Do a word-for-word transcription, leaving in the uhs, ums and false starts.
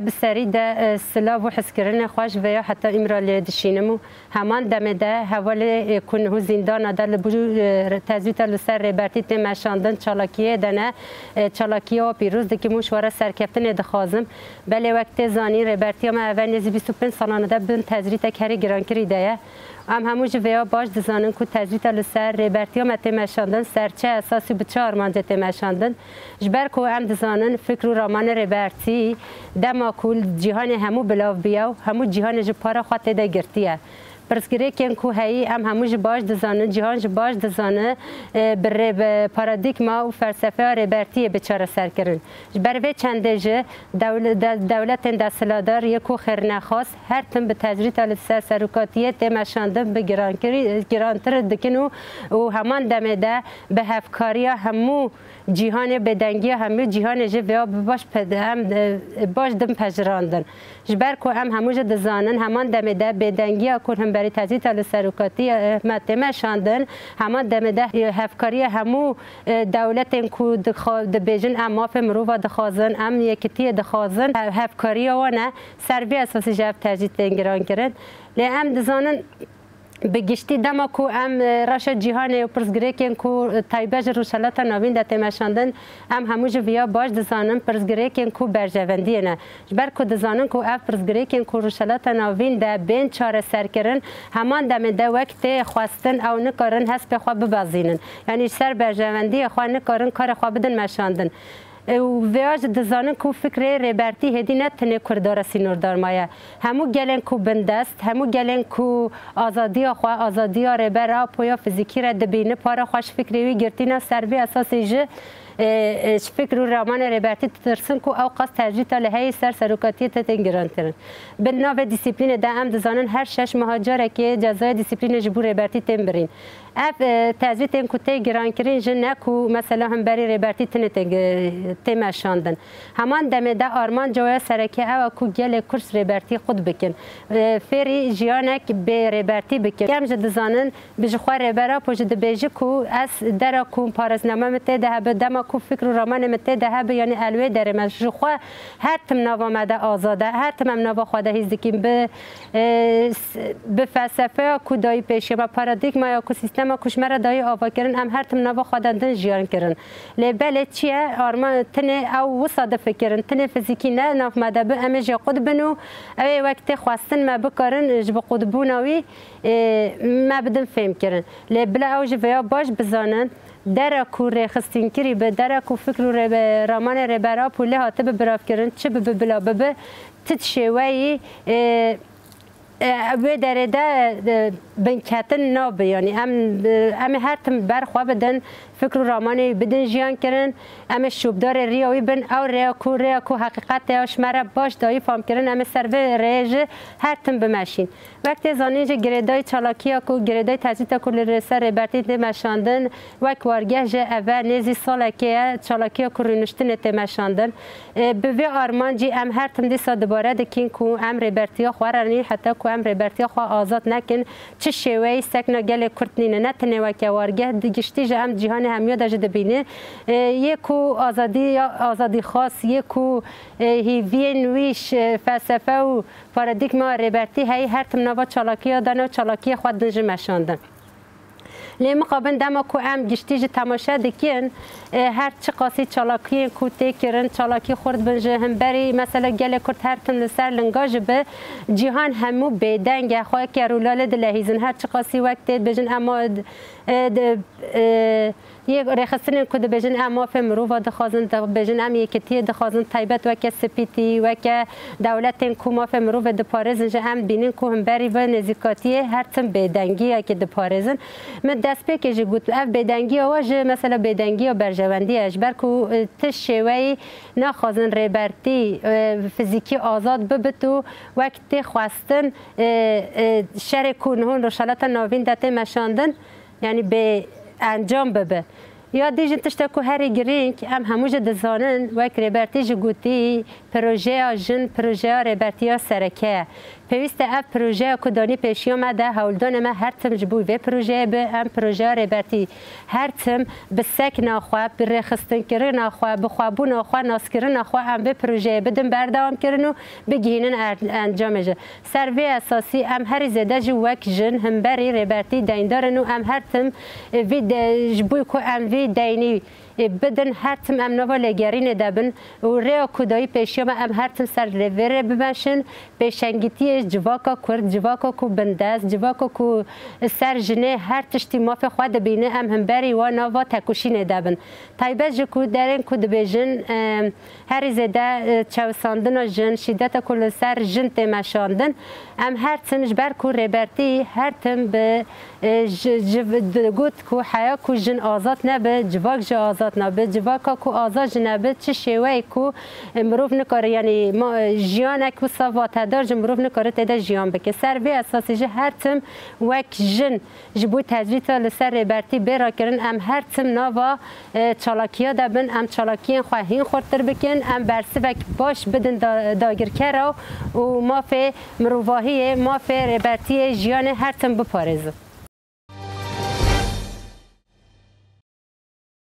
Bi serî de, e, silav û hizkirinê xwe ji vêya heta Îmraliyê dişînim û heman demê de hevalê, e, ku niho zîndana de li bû, e, tezwîta li ser Rêbertî tê meşandin çalakiyê de ne, e, çalakiya we pîroz dikim û ji we re serkeftinê dixwazim. Belê wek tê zanîn Rêbertiya me eve nêzî bîst û pênc salane de bin tezrîtek herî girankirî de ye. Em hemû ji vêya baş dizanin ku tezwîta li ser Rêbertiya me tê meşandin serçe esasî bi çi armancê tê meşandin. Ji ber ku em dizanin fikr û ramanê Rêbertî dema ku cîhanê hemû bilav bûye û hemû cîhanê ji para xwe tê de girtiye. Pirsgirêkên ku heyî em hemû ji baş dizanin, cîhan ji baş dizane, e, bi rê, bi paradîgma û felsefeya Rêbertiyê bi çareser kirin. Ji ber vê çendê jî dewle-, de-, dewletên desthilatdar yê ku xêrnexwaz her tim bi tezrîta li ser serokatiyê tê meşandin bi girankirî-, girantir dikin û, û heman demê de bi hevkariya hemû cîhanê, bêdengiya hemû cîhanê jî vêya bi baş pe-, em, e, baş din pejirandin. Ji ber ku em hemû jî dizanin, heman demê de bêdengiya ku himberî tezîta li serokatî, e, me tê meşandin, heman demê de, e, hevkariya hemû, e, dewletên ku dixwa-, dibêjin em mafê mirova dixwazin, em yekitiyê dixwazin, hev-, hevkariya wan e, ser vê esasî ji hev tezî tên giran kirin. Lê em dizanin, bi giştî dema ku em, e, reşa cîhanê û pirsgirêkên ku, e, taybet ji Rojhilata Navîn de tê meşandin, em hemû ji viya baş dizanin pirsgirêkên ku berjevendiyê ne. Ji ber ku dizanin ku ev pirsgirêkên ku Rojhilata Navîn de bên çareserkirin, heman demê de wek tê xwestin ew nikarin hespê xwe bibezînin. Yanî ji ser berjevendiyê xwe nikarin karê xwe bidin meşandin. E, û vêya jî dizanin ku fikrê Rêbertî hêdî ne tenê Kurda re sînordar maye. Hemû gelên ku bindest, hemû gelên ku azadiya xwe, azadiya Rêber Apo ya fizîkî re dibîne, para xwe ji fikrê wî girtîne, ser vê esasê jî, e, e, ji fikr û ramanê Rêbertî ditirsin ku ew qas tecrîta li heyî ser serokatiyê tê tên girankirin. Bi navê dîsîplînê de em dizanin her şeş meha carekê cezaya dîsîplînê ji bo Rêbertî tên birîn. Ev, e, tezwîtên ku tê girankirin jî ne ku mesela hemberî Rêbertî tine tê, tê meşandin. Heman demê de armanca wê sereke ew e ku gelê Kurd Rêbertî qut bikin. E, fêrî jiyanek bê Rêbertî bikin. Em jî dizanin, bi ji xwe Rêber Apo jî dibêji ku ez dera ku parêzname min tê de hebe, dema ku fikr û ramanê min tê de hebe, yanî el wê derê me ji xwe her tim nava me de azad e, her tim em nava xwe de hîs dikin. Bi e, s-, bi felsefeya ku dayî pêşiya me, paradîgmaya ku, sîstema ku ji me re dayî avakirin, em her tim nava xwe de din jiyan kirin. Lê belê çi ye? Arma tinê ew wisa difikirin, tinê fizîkî ne nav me de bi, em ê jê qut bin û ew ê wek tê xwestin me bikarin, ji bi qutbûna wî, e, me bidin fêhm kirin. Lê bila ew ji vêya baş bizanin, dera ku rêxistin kirî bi, dera ku fikr û rê-, ramanê Rêber Apo lê hatibi biravkirin, çi bibi bila bibi, ti şêweyî, e, e, wê derê de, e, binketin nabe. Yanî em, e, em ê her tim ber xwe bidin, fikr û ramanê wî bidin jiyan kirin, em ê şûbdarê riya wî bin, ew rêya ku, rêya ku heqîqetê ya ji me re baş dayî fam kirin, em ê ser vê rêyê jî her tim bimeşîn. Wek tê zanîn jî girêdayî çalakiya ku, girêdayî tezîta ku li ser Rêbertî tê meşandin, wek wargeh jî eve nêzî salekê ye, çalakiya ku rûniştinê tê meşandin. E, bi vê armancî em her tim dîsa dubare dikin ku em Rêbertiya xwe re nîn, heta ku em Rêbertiya xwe azad nekin, çi şêweyî sekna gelê Kurd nîne, ne tenê weke wargeh, di giştî jî em cîhanê hemiya de jî dibînin. E, yê ku azadî, azadîxwaz, yê ku, e, hîviyên wî ji felsefe û paradîgma Rêbertî heyî her tim nava çalakiya de ne û çalakiya xwe din jî meşandin. Lê mixabin dema ku em giştî jî temaşe dikin, e, her çiqasî çalakiyên ku tê kirin, çalakî xurt bin ji hemberî, mesela gelê Kurd her tim li ser linga jî bi, cîhan hemû bêdeng e, xwe ke rûlalê dilehîzin, her çiqasî wek tê dibêjin, ema, e, di, e, yê rêxistinên ku dibêjin em mafê mirova dixwazin, dibêjin em yekitiyê dixwazin, taybet weke spîtî, weke dewletên ku mafê mirovê diparêzin jî em dibînin ku hemberî vê nêzîkatiyê her tim bêdengiyekê diparêzin. Min destpêkê jî got, ev bêdengiya we jî mesela bêdengiya berjewendî ye. Ji ber ku, e, ti şêweyî naxwazin Rêbertî, e, fizîkî azad bibit û wek tê xwestin, e, e, şerê ku niho Rojhilata Navîn de tê meşandin, yanî bê encam bibe. Ya dî jî tiştek ku herî girîng, em hemû jî dizanin, wek Rêbertî jî gotî, projeya jin, projeya Rêbertiya sereke ye. Pêwîst e ev projeya ku danî pêşiya me de, hewldanê me her tim ji bo vê projeyê be. Em projeya Rêbertî her tim bi sekna xwe, bi rêxistinkirina xwe, bi xwebûna xwe, naskirina xwe em vê projeyê bidin berdewamkirin û bigihînin er-, encamê jî. Ser vê esasî em herî zêde jî wek jin himberî Rêbertî deyndar in û em her tim, e, vî de-, ji bo ku em vî deynî, e, bidin, her tim em nava lêgerînê de bin û rêya ku dayî pêşiya me em her tim ser rê vê rê bimeşin. Pêşengîtiyê civaka Kurd, civaka ku bindest, civaka ku ser jinê her tiştî mafê xwe dibîne, em himberî wan nava tekoşînê de bin. Taybet ji ku derên ku dibêjin, e, herî zêde, e, çewisandina jin, şîdeta ku li ser jin tê meşandin, em her tim ji ber ku Rêbertî her tim bi, e, ji, ji, digot ku heya ku jin azad nebe, civak jî azad nabe, civaka ku azad jî nebe, çi şêweyê ku, e, mirov nikare, yanî ma-, e, jiyanek wisa vatedar ji mirov nikare tê de jiyan bike. Ser vê esasî jî her tim wek jin ji bo tecrîta li ser Rêbertî bê rakirin, em her tim nava, e, çalakiya de bin, em çalakiyên xwe hîn xurttir bikin, em bersivek baş bidin da-, dagirkera û mafê mirovahiyê, mafê Rêbertiyê, jiyanê her tim biparêzin.